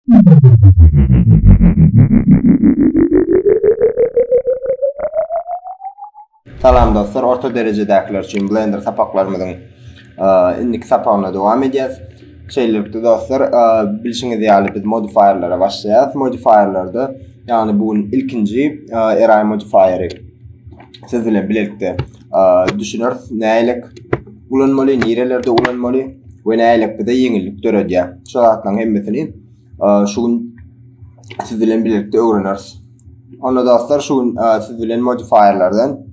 Salam dostlar, orta derejedäkiler üçin Blender sapaklarymyzyň indiki sapagyna dowam edýäs. Şeýlelikde dostlar, bilşiňiz ýaly biz modifierlere başlaýarys. Modifierlerde, ýagny bu gün ilkinji RI modifieri siz bilen bilelikde düşüneris. Nälik ulanmaly, nirelerde ulanmaly we nälik bize ýeňillik döredýär. Şu zatlaryň hemmesini şu gün siz bilen bilelikde öwreneris. Onda dostlar şu gün siz bilen modifierlerden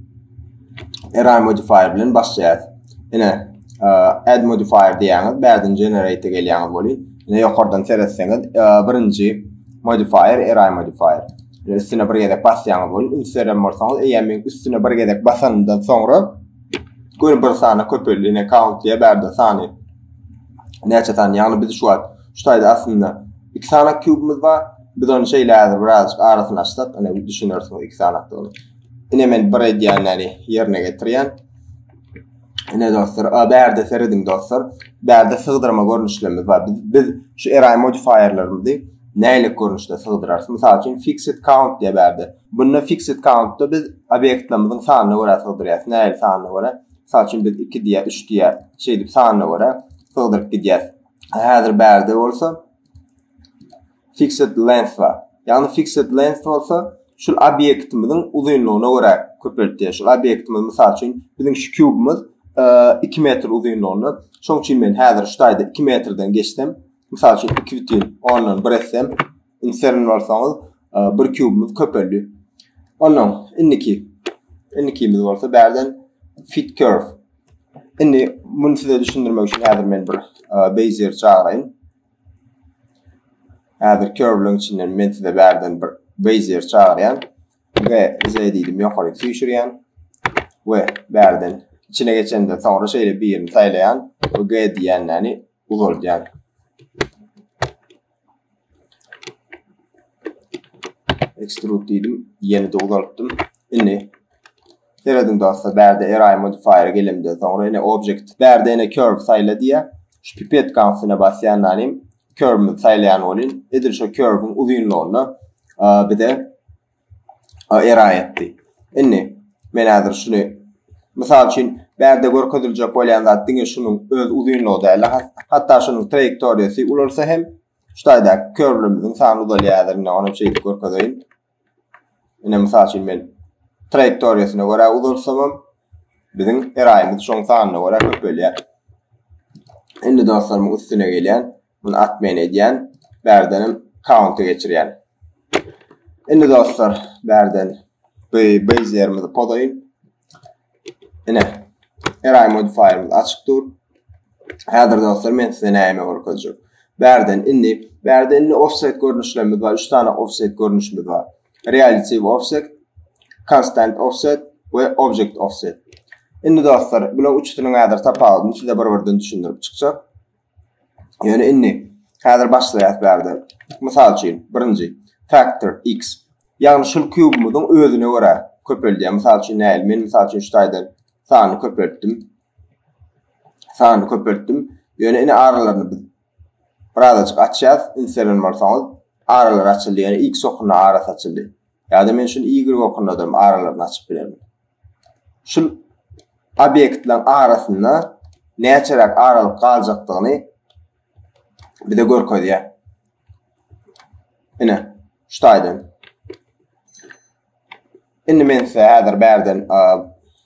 RI modifier bilen başlaýarys. Ine add modifier diýýäňiz, bärden generate gelýäňiz welin, ine ýokardan seretseňiz birinji modifier RI modifier. Ine üstüne bir gezek basýaňyz welin, üns beren bolsaňyz, eýýäm men üstüne bir gezek basanymdan soňra göni bir sana köpeldi. Ine count diýe bärde sany näçe sany, ýagny biz şu wagt şu taýda aslynda 2 sany kubumyz bar. Biz ony şeýle häzir birazjyk arasyny açsak, ine düşünersiňiz 2 sanakdygyny. Ine men bir edýänleri ýerine getirýän. Ine dostlar, a bärde serediň dostlar. Bärde sygdyrma görnüşlerimiz bar. Biz, biz şu RI modifierlerimizi nälik görnüşde sygdyrarys? Mysal üçin fixed count diýe bärde. Bunda fixed countda biz obýektlerimiziň sanyna görä sygdyrýarys. Nähili sanyna görä? Mysal üçin biz 2 diýä, 3 diýä, şeýdip sanyna görä sygdyryp gidýäris. Häzir bärde bolsa fixed length bar. Ýagny fixed length bolsa şul obýektimiziň uzynlygyna görä köpeltýär. Şul obýektimiz mysal üçin biziň şu kubumyz 2 metr uzynlygynda. Şoň üçin men häzir şu taýda 2 metrden geçsem, mysal üçin 2 bütin ondan 1 etsem, üns beren bolsaňyz bir kubumyz köpeldi. Ondan indiki indikimiz bolsa bärden fit curve. Indi muny size düşündirmek üçin häzir men bir Bezier çagyraýyn. Häzir curve-leň içinden men size bärden bir Bezier çagyrýan. G, Z diýdim, ýokary süýşürýän we bärden içine geçenden soňra şeýle birini saýlaýan we G diýýänläni uzaldýan. Extrude diýdim, ýene-de uzaltdym. Indi Serediň dostlar, bärde RI modifier gelemden soňra ine object, bärde ine curve saýla diýýär. Şu pipetkaň üstüne basýan nanim curve-mizi saýlaýan bolýan. Edil şo curve-iň uzynlygyna bize RI etdi. Indi men häzir şuny mysal üçin bärde görkeziljek bolýan zat diňe şunuň öz uzynlygy däl, hatda şunuň traýektoriýasy ulalsa hem şu taýdaky curve-imiziň sany uzalýar häzir indi ony şeýdip görkezeýin. Ine mysal üçin men traýektoriýasyna görä uzalsamam biziň eraýymyz şoň sanyna görä köpelýär. Indi dostlarymyň üstüne gelýän, muny atmen edýän, bärdenem count-a geçirýän. Indi dostlar, bärden bu Bezier-imizi pozaýyn. Ine, RI modifierimiz açyk dur. Häzir dostlar men size näme görkezjek. Bärden indi, bärde indi offset görnüşlerimiz bar. 3 sany offset görnüşimiz bar. Relative offset, constant offset we object offset. Indi dostlar, bularyň üçüsiniň häzir tapawudyny size bir-birden düşündirip çykjak. Ýöne indi häzir başlaýas bärde. Mysal üçin, birinji factor x. Ýagny şul kubumyzyň özüne görä köpeldýär. Mysal üçin nähili? Men mysal üçin şu taýdan sanyny köpeltdim. Sanyny köpeltdim. Ýöne ine aralaryny biz birazajyk açýas. Üns beren bolsaňyz, aralar açyldy. Ýöne x okunda arasy açyldy. Ýa-da men şuny y okunda da aralaryny açyp bilerin. Şul obýektleriň arasynda näçeräk aralyk galjakdygyny bize görkezýär. Ine, şu taýdan. Indi men size häzir bärden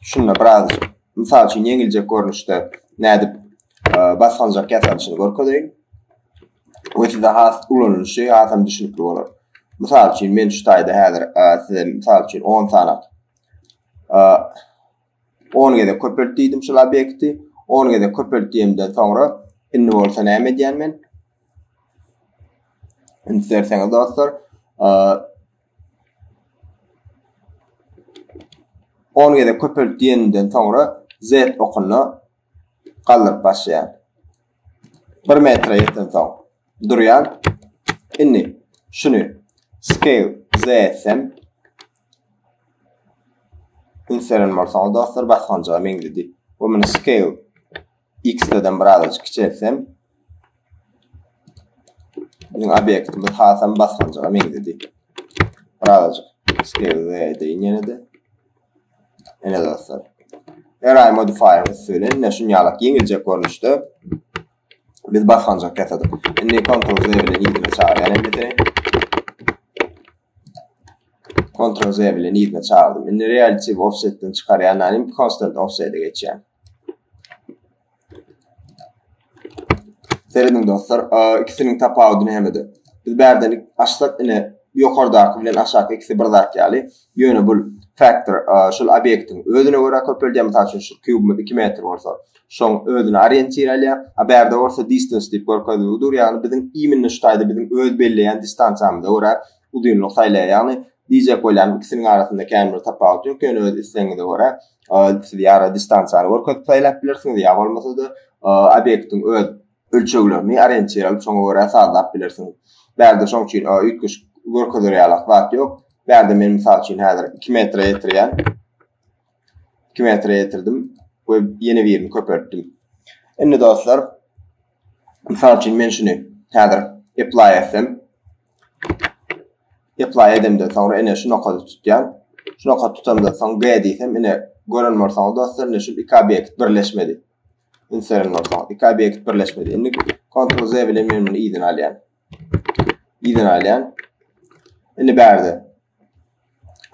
şunda biraz mysal üçin ýeňiljek görnüşde nädip basganjak ýasalyşyny görkezeýin. We size has ulanylyşy hasam düşünikli bolar. Mysal üçin men şu taýda häzir size mysal üçin 10 sanak 10 gezek köpelt diýdim şul obýekti. 10 gezek köpelt diýemden soňra indi bolsa näme edýän men? Üns berseňiz dostlar, 10 gezek köpelt diýenden soňra Z okuna galdyryp başlaýan. 1 metre ýeten soň durýan. Indi şuny scale Z etsem üns beren bolsaňyz dostlar basganjaga meňzedi. We muny scale X-den birazajyk kiçeltsem. Biziň obýektimiz hasam basgançaga meňzedi. Birazajyk scale Z edeýin ýene-de. Ene dostlar. Array modifier üsti bilen ine şuny ýalak ýeňiljek görnüşde biz basgançak ýasadyk. Indi Ctrl Z bilen yzyna çagyrýan hemmesini. Ctrl Z bilen yzyna çagyrdym. Indi relative offsetden çykarýan nanim constant offsete geçýän. Serediň dostlar, ikisiniň tapawudy nämede? Biz bärden açsak ine ýokardaky bilen aşaky ikisi bir zat ýaly. Ýöne bu factor şol obýektiň özüne görä köpeldýär. Mysal üçin şu kubumyz 2 metr bolsa, şoň özüne orientir alýar. A bärde bolsa distance diýip görkezilgi dur. Ýagny biziň imенно şu taýda biziň öz belleýän distansiýamyza görä uzynlyk saýlaýar. Ýagny diýjek bolýanym ikisiniň arasynda kän bir tapawut ýok. Ýöne öz islegiňize görä siz ýa distansiýany görkezip saýlap bilersiňiz, ýa bolmasa-da obýektiň öz ölçeglerini orientir alyp şoňa görä sazlap bilersiňiz. Bärde şoň üçin üýtgeşik görkezer ýalak zat ýok. Bärde men mysal üçin häzir 2 metre ýetirýän. 2 metre ýetirdim we ýene birini köpeltdim. Indi dostlar, mysal üçin men şuny häzir apply etsem, apply edemden soňra ine şu nokady tutýan. Şu nokady tutamdan soň G diýsem, ine gören bolsaňyz dostlar, ine şu iki obýekt birleşmedi. Üns beren bolsaňyz, iki obýekt birleşmedi. Indi Ctrl Z bilen men muny yzyna alýan. Yzyna alýan. Indi bärde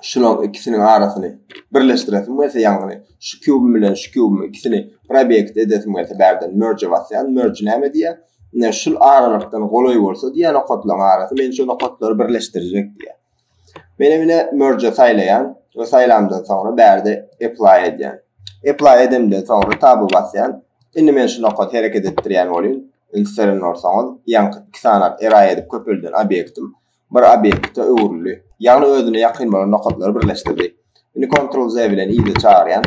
şularyň ikisiniň arasyny birleşdiresim gelse, ýagny şu kubum bilen şu kubumy ikisini bir obýekt edesim gelse, bärden merge basýan. Merge näme diýýär? Ine şul aralykdan golaý bolsa diýýär nokatlaryň arasy, men şu nokatlary birleşdirjek diýýär. Men hem ine merge saýlaýan we saýlamdan soňra bärde apply edýän. Apply edemden soňra tab'a basýan. Indi men şu nokady hereket etdirýän bolýan. Üns beren bolsaňyz, ýaňky iki sany array edip köpelden obýektim bir obýekte öwrüldi. Ýagny özüne ýakyn bolan nokatlary birleşdirdi. Indi Ctrl Z bilen yza çagyrýan.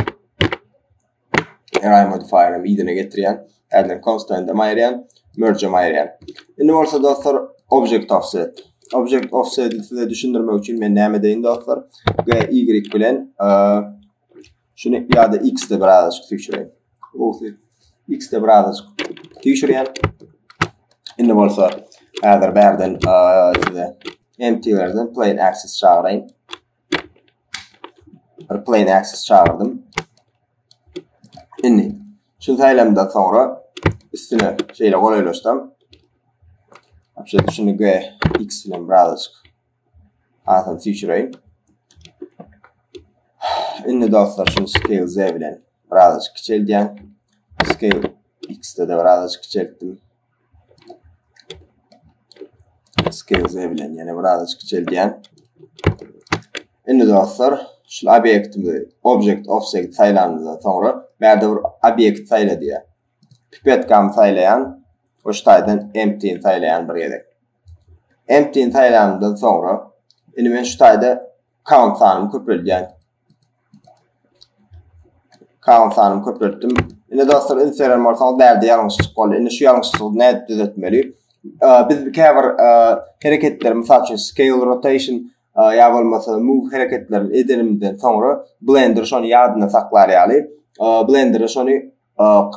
Array modifier-em yzyna getirýän. Häzir constant-em aýyrýan, merge-em aýyrýan. Indi bolsa dostlar object offset. Object offset-i size düşündirmek üçin men näme edeýin dostlar? G, Y bilen şuny ýa-da X-de birazajyk süýşüreýin. Gowusy X-de birazajyk süýşürýän. Indi bolsa häzir bärden size empty-lerden plane axis çagyraýyn. Bir plane axis çagyrdym. Indi şuny saýlamdan soňra üstüne şeýle golaýlaşsam, Şeýle şuny G X bilen birazajyk hasam süýşüreýin. Indi dostlar şuny scale Z bilen birazajyk kiçeldýän. Scale X-de de birazajyk kiçeltdim. Scale Z bilen ýene birazajyk kiçeldýän. Indi dostlar, şu obýektimizi object offset saýlanymyzdan soňra bärde bir obýekt saýla diýýär. Pipetkamy saýlaýan, we şu taýdan empty-ni saýlaýan bir gezek. Empty-ni saýlanymdan soňra indi men şu taýda count sanymy köpeldýän. Count sanymy köpeltdim. Indi dostlar üns beren bolsaňyz bärde ýalňyşlyk boldy. Indi şu ýalňyşlygy nädip düzetmeli? Biz käbir hereketleri, mysal üçin scale rotation ýa bolmasa move hereketlerini edenimizden soňra Blender şony ýadynda saklar ýaly, Blendere şony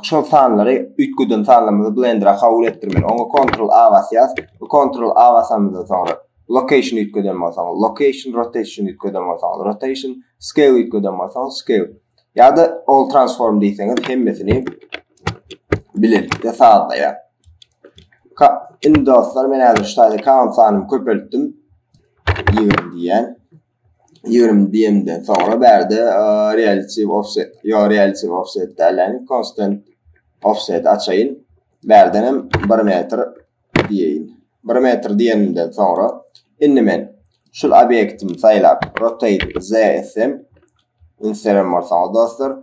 şol sanlary üýtgeden sanlarymyzy Blendere kabul etdirmeli. Oňa Ctrl A basýas. Bu Ctrl A basanymyzdan soňra location üýtgeden bolsaňyz, location rotation üýtgeden bolsaňyz, rotation scale üýtgeden bolsaňyz, scale. Ýa-da all transform diýseňiz hemmesini bilelikde sazlaýar. Indi dostlar men häzir şu taýda count sanymy köpeltdim. 20 diýen. 20 diýemden soňra bärde relative offset, ýo relative offset däl, ýagny constant offset açaýyn. Bärden hem 1 metr diýeýin. 1 metr diýenimden soňra indi men şul obýektimi saýlap rotate z etsem üns beren bolsaňyz dostlar,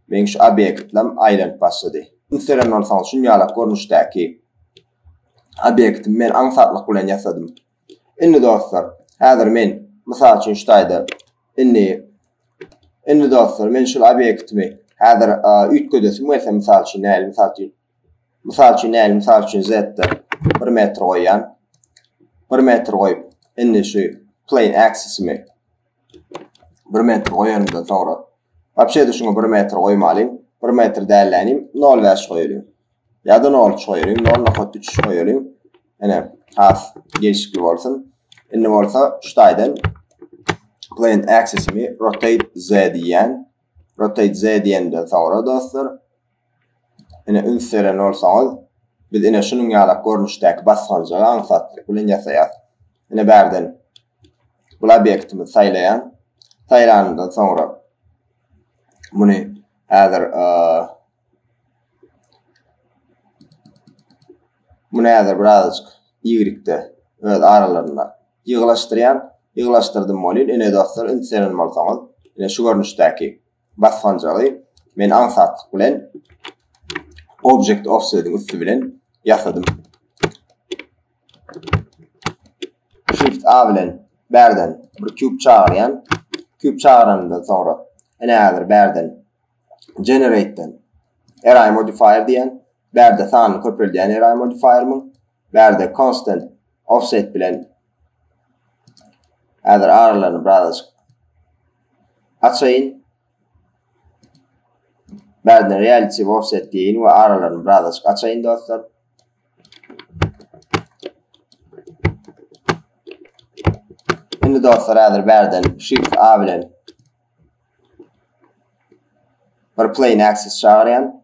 meň şu obýektlem aýlanyp başlady. Üns beren bolsaňyz şun ýalak görnüşdäki obýektimi men aňsatlyk bilen ýasadym. Indi dostlar, häzir men mysal üçin şu taýda indi indi dostlar men şul obýektimi häzir üýtgedesim gelse mysal üçin näli mysal üçin mysal üçin näli mysal üçin z-de 1 metr goýýan. 1 metr goýup indi şu plane axisimi 1 metr goýanymdan soňra Wapşe-de şuňa 1 metr goýmalyň. 1 metr dällänim 0.5 goýalyň. Ýa-da 0.3 goýalyň, 0.3 goýalyň. Ene. Has gelşikli bolsun. Indi bolsa şu taýdan plane axis'imi rotate z diýýän. Rotate z diýenden soňra dostlar ine üns beren bolsaňyz biz ine şunuň ýalak görnüşdäki basganjagy aňsatlyk bilen ýasaýas. Ine bärden bu obýektimizi saýlaýan. Saýlanyndan soňra muny häzir muny häzir birazajyk Y-de öz aralarynda ýygylaşdyrýan. Ýygylaşdyrdym welin, ine dostlar, üns beren bolsaňyz, ine şu görnüşdäki basganjagy men aňsatlyk bilen Object Offset-iň üsti bilen ýasadym. Shift A bilen bärden bir küb çagyrýan. Küb çagyranymdan soňra ine häzir bärden Generate-den Array Modifier diýen, bärde sanyny köpeldýän Array Modifier-miň, bärde Constant Offset bilen häzir aralaryny birazajyk açaýyn. Bärden Relative Offset diýeýin we aralaryny birazajyk açaýyn dostlar. Indi dostlar häzir bärden Shift A bilen bir plane axis çagyrýan.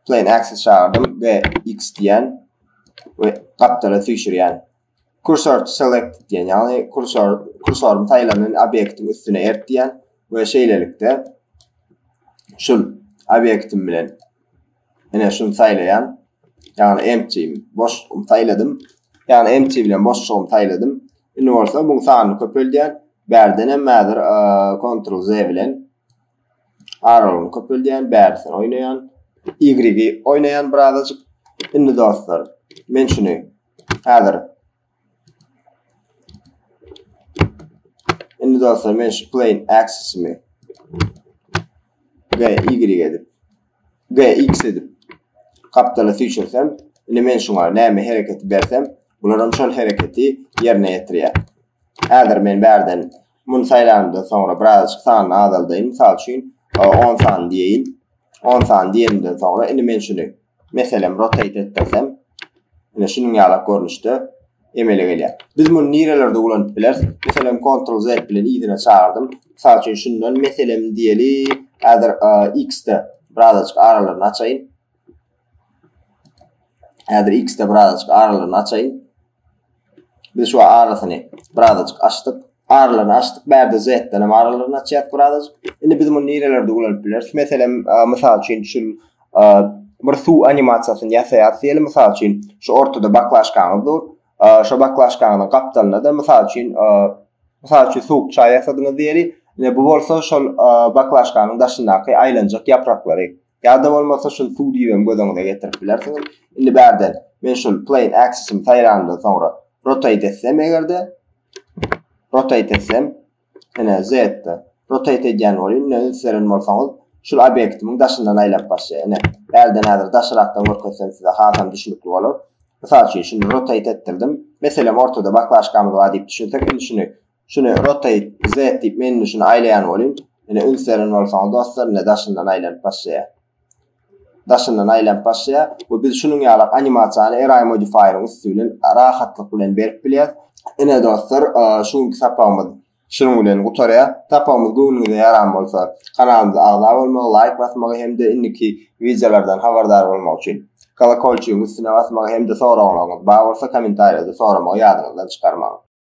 Plane axis çagyrdym we X diýen we gapdala süýşürýän. Cursor to select diýen, ýagny kursor kursoryň saýlanan obýektiň üstüne ert diýen we şeýlelikde şul obýektim bilen ine şuny saýlaýan. Ýagny empty boşlugymy saýladym. Ýagny empty bilen boşlugymy saýladym. Indi bolsa buň sanyny köpeldýän. Bärden hem häzir Ctrl Z bilen aralygyny köpeldýän, bärisini oýnaýan, Y-i oýnaýan birazajyk. Indi dostlar, men şuny häzir Indi dostlar men şu plane axis'imi G, Y edip G, X edip gapdala süýşürsem, indi men şuňa näme hereketi bersem, bularam şol hereketi ýerine ýetirýär. Häzir men bärden muny saýlanymdan soňra birazajyk sanyny azaldaýyn. Mysal üçin, 10 sany diýeýin. 10 sany diýenimden soňra indi men şuny meselem rotate etdirsem, ine şunuň ýalak görnüşde emele gelýär. Biz muny nirelerde ulanyp bileris? Meselem, Ctrl Z bilen yzyna çagyrdym. Mysal üçin, şundan meselem diýeli, häzir X-de birazajyk aralaryny açaýyn. Häzir X-de birazajyk aralaryny açaýyn. Biz şu arasyny birazajyk açdyk. Aralaryny açdyk. Bärde Z-den hem aralaryny açýas birazajyk. Indi biz muny nirelerde ulanyp bileris? Meselem, mysal üçin şu bir suw animasiýasyny ýasaýas diýeli. Mysal üçin, şu ortada baklaşkaňyz dur. Şu baklaşkanyň gapdalynda da mysal üçin, mysal üçin suwuk çaý ýasadyňyz diýeli. Ine bu bolsa şol baklaşkanyň daşyndaky aýlanjak ýapraklary. Ýa-da bolmasa şul suw diýibem göz öňüňize getirip bilersiňiz. Indi bärden men şul plane axis-imi saýlanymdan soňra rotate etsem eger-de rotate etsem ine Z-de rotate edýän bolýan. Ine üns beren bolsaňyz şul obýektimiň daşyndan aýlanyp başlaýar. Ine bärden häzir daşrakdan görkezsem size hasam düşnükli bolar. Mysal üçin şuny rotate etdirdim. Meselem ortada baklaşkamyz bar diýip düşünsek indi şuny Şuny rotate Z diýip men indi şuny aýlaýan bolýan. Ine üns beren bolsaňyz dostlar ine daşyndan aýlanyp başlaýar. Daşyndan aýlanyp başlaýar we biz şunuň ýaly animasiýany Array Modifier-iň üsti bilen rahatlyk bilen berip bilýäris. Ine dostlar şu günki sapagymyz şunuň bilen gutarýar. Sapagymyz göwnüňize ýaran bolsa kanalymyza agza bolmagy, laýk basmagy hem-de indiki wideolardan habardar bolmak üçin kolokolçigiň üstüne basmagy hem-de soraglaryňyz bar bolsa kommentariýada soramagy ýadyňyzdan çykarmaň.